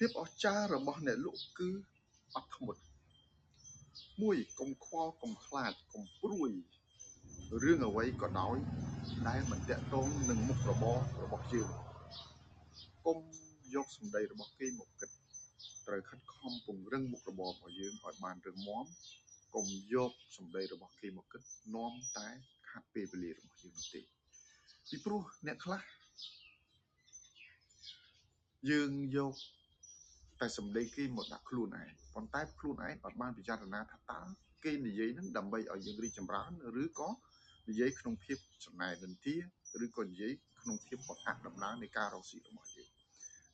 ភាពអស្ចារ្យរបស់អ្នកលក់គឺអត់ធ្មត់1កុំខ្វល់កុំខ្លាចកុំព្រួយរឿងអ្វីក៏ដោយដែលមិនតាក់ទងនឹងមុខរបររបស់យើងកុំយកសម្ដីរបស់គេមកគិតត្រូវខិតខំពង្រឹងមុខរបររបស់យើងឲ្យបានរឹងមាំកុំយកសម្ដីរបស់គេមកគិតនាំតែខាត់ពេលវេលារបស់យើងនោះទេពីព្រោះអ្នកខ្លះយើងយកតែសម្ដីគេមកដាក់ខ្លួនឯងប៉ុន្តែខ្លួនឯងអត់បានពិចារណាថាតើគេនិយាយនឹងដើម្បីឲ្យយើងរីកចម្រើនឬក៏និយាយក្នុងភាពចំណែននិន្ទាឬក៏និយាយក្នុងភាពបង្អាក់ដំណើរនៃការរកស៊ីរបស់យើង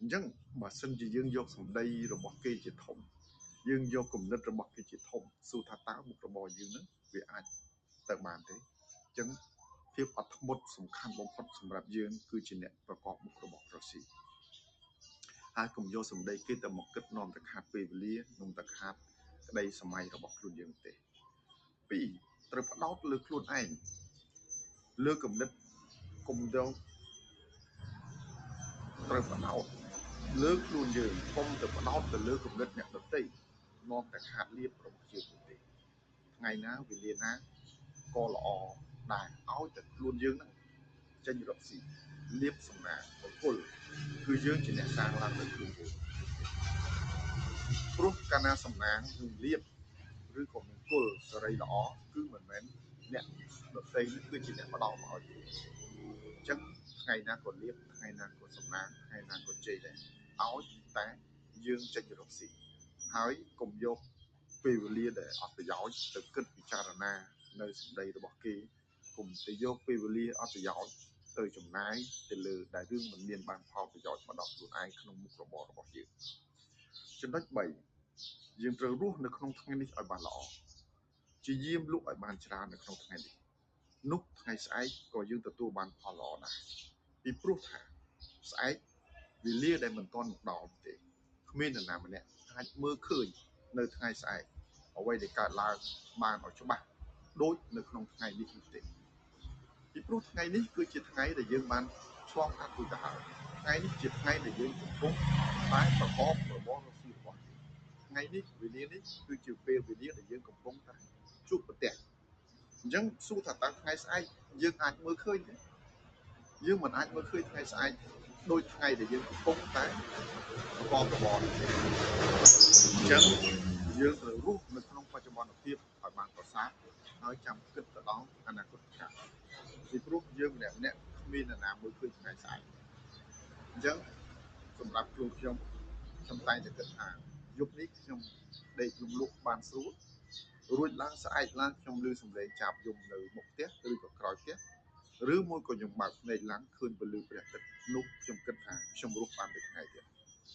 អញ្ចឹងបើសិនជាយើងយកសម្ដីរបស់គេជាធំយើងយកគំនិតរបស់គេជាធំសួរថាតើមុខរបរយើងនឹងវាអាចទៅបានទេអញ្ចឹងភាពអត់ធ្មត់សំខាន់បំផុតសម្រាប់យើងគឺជាអ្នកប្រកបមុខរបររកស៊ីហើយកុំយកសម្ដីគេទៅមកគិតនាំតែខាតពេលវេលានាំតែខាតក្តីសម័យរបស់ខ្លួនយើងទេ2ត្រូវផ្ដោតលើខ្លួនឯងលើគំនិតកុំយកត្រូវផ្ដោតលើខ្លួនយើងកុំទៅផ្ដោតទៅលើគំនិតអ្នកដទៃនាំតែខាតលៀបរបស់យើងទេថ្ងៃណាវេលាណាក៏ល្អដែរឲ្យតែខ្លួនយើងហ្នឹងចេញរកស៊ីលៀបសំណាងមង្គលគឺយើងជាអ្នកសាងឡើងដោយខ្លួនយើងព្រោះកាលណាសំណាងនឹងលៀបឬក៏មង្គលសេរីល្អគឺមិនមែនអ្នកដទៃនេះគឺជាអ្នកផ្ដល់មកឲ្យយើងអញ្ចឹងថ្ងៃណាក៏លៀបថ្ងៃណាក៏សំណាងថ្ងៃណាក៏ជ័យដែរឲ្យតែយើងចេញរកស៊ីហើយកុំយកពេលវេលាដែលអត់ប្រយោជន៍ទៅគិតពិចារណានៅសម្ដីរបស់គេកុំទៅយកពេលវេលាអត់ប្រយោជន៍ទៅចំណាយទៅលើដែលរឿងមិនមានបានផលប្រយោជន៍មកដល់ខ្លួនឯងក្នុងមុខរបររបស់យើងចំណុច3យើងត្រូវរស់នៅក្នុងថ្ងៃនេះឲ្យបានល្អជាយាមលក់ឲ្យបានច្រើននៅក្នុងថ្ងៃនេះនោះថ្ងៃស្អែកក៏យើងទទួលបានផលល្អដែរពីព្រោះថាស្អែកវេលាដែលមិនទាន់មកដល់ទេគ្មាននរណាម្នាក់អាចមើលឃើញនៅថ្ងៃស្អែកអ្វីដែលកើតឡើងបានឲ្យច្បាស់ដូចនៅក្នុងថ្ងៃនេះនោះទេពីព្រោះថ្ងៃនេះគឺជាថ្ងៃដែលយើងបានឆ្លងកាត់រួចទៅហើយថ្ងៃនេះជាថ្ងៃដែលយើងកំពុងតែប្រកបរបររកស៊ីរបស់យើងថ្ងៃនេះវេលានេះគឺជាពេលវេលាដែលយើងកំពុងតែជួបប្រទះអញ្ចឹងសួរថាតើថ្ងៃស្អែកយើងអាចមើលឃើញទេយើងមិនអាចមើលឃើញថ្ងៃស្អែកដូចថ្ងៃដែលយើងកំពុងតែប្រកបរបរនេះទេអញ្ចឹងយើងត្រូវរស់នៅក្នុងបច្ចុប្បន្នភាពឲ្យបានប្រសើរហើយចាំគិតទៅដល់អនាគតកាលពីព្រោះយើងម្នាក់ម្នាក់គ្មាននរណាមើលឃើញថ្ងៃស្អែកអញ្ចឹងសម្រាប់ខ្លួនខ្ញុំខ្ញុំតែងតែគិតថាយប់នេះខ្ញុំដេកលំលក់បានស្រួលរួចឡើងស្អែកឡើងខ្ញុំឮសំឡេងចាប់យំនៅមុខផ្ទះឬក៏ក្រោយផ្ទះឬមួយក៏ខ្ញុំបើកភ្នែកឡើងឃើញពន្លឺព្រះអាទិត្យនោះខ្ញុំគិតថាខ្ញុំរស់បានមួយថ្ងៃទៀត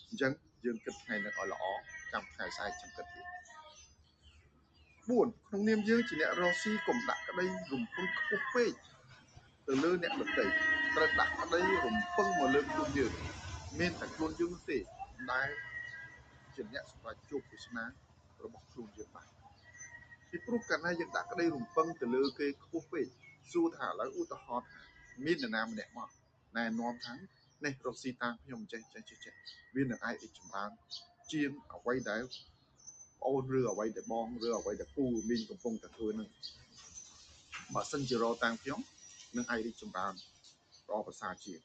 អញ្ចឹងយើងគិតថ្ងៃនឹងឲ្យល្អចាំថ្ងៃស្អែកចាំគិតទៀត4ក្នុងនាមយើងជាអ្នករកស៊ីកុំដាក់ក្តីរំពឹងខ្ពស់ពេកទៅលើអ្នកដទៃត្រូវដាក់ក្តីរំពឹងមកលើខ្លួនយើងមានតែខ្លួនយើងនោះទេដែលជាអ្នកសម្រេចជោគវាសនារបស់ខ្លួនយើងបានពីព្រោះកាលណាយើងដាក់ក្តីរំពឹងទៅលើគេខ្ពស់ពេកសួរថាឥឡូវឧទាហរណ៍ថាមាននរណាម្នាក់មកណែនាំថានេះរកស៊ីតាមខ្ញុំចេះចេះចេះចេះវានឹងអាចរីកចម្រើនជាងអ្វីដែលប្អូនឬអ្វីដែលបងឬអ្វីដែលពូមីងកំពុងតែធ្វើនឹងបើសិនជារកតាមខ្ញុំនឹងអាចរីកចម្រើនល្អប្រសើរជាង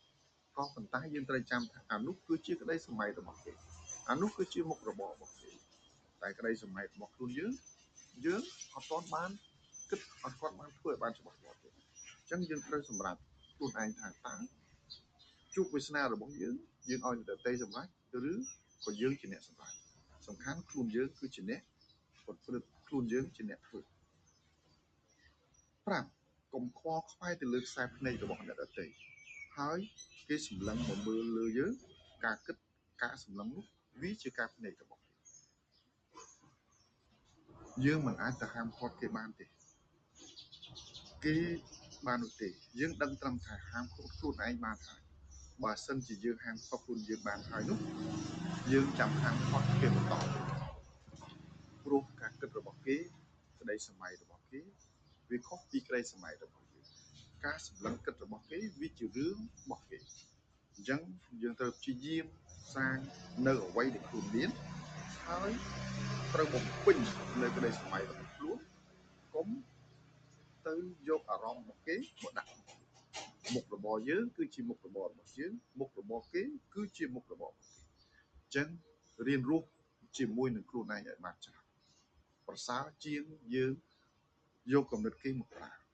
ក៏ប៉ុន្តែយើងត្រូវចាំថាអានោះគឺជាក្តីសម័យរបស់គេអានោះគឺជាមុខរបររបស់គេតែក្តីសម័យរបស់ខ្លួនយើងយើងអត់ទាន់បានគិតអត់គាត់បានធ្វើឲ្យបានច្បាស់លាស់ទេអញ្ចឹងយើងត្រូវសម្រាប់ខ្លួនឯងថាតើជោគវាសនារបស់យើងយើងឲ្យអ្នកដទៃសម្រេចឬក៏យើងជាអ្នកសម្រេចសំខាន់ខ្លួនយើងគឺជាអ្នកប្រព្រឹត្តខ្លួនយើងជាអ្នកធ្វើ5កុំខ្វល់ខ្វាយទៅលើខ្សែភ្នែករបស់អ្នកដទៃហើយគេសម្លឹងមកមើលលើយើងការគិតការសម្លឹងនោះវាជាការភ្នែករបស់គេយើងមិនអាចទៅហាមឃាត់គេបានទេគេបាននោះទេយើងដឹងត្រឹមថាហាមឃាត់ខ្លួនឯងបានហើយបើសិនជាយើងហាមឃាត់ខ្លួនយើងបានហើយនោះយើងចាំហាមឃាត់គេបន្តព្រោះការគិតរបស់គេក្តីសម័យរបស់គេវាខុសពីក្តីសម័យរបស់យើងការសម្លឹងគិតរបស់គេវាជារឿងរបស់គេអញ្ចឹងយើងត្រូវព្យាយាម សាងនៅអ្វីដែលខ្លួនមាន ហើយត្រូវបំពេញនៅក្តីសម័យរបស់ខ្លួន កុំទៅយកអារម្មណ៍របស់គេមកដាក់មុខរបរយើង គឺជាមុខរបររបស់យើង មុខរបរគេគឺជាមុខរបររបស់គេ។ អញ្ចឹងរៀនរស់ជាមួយនឹងខ្លួនឯងឲ្យបានច្រើន ប្រសើរជាងយើងយកកំណត់គេមកប្រើ។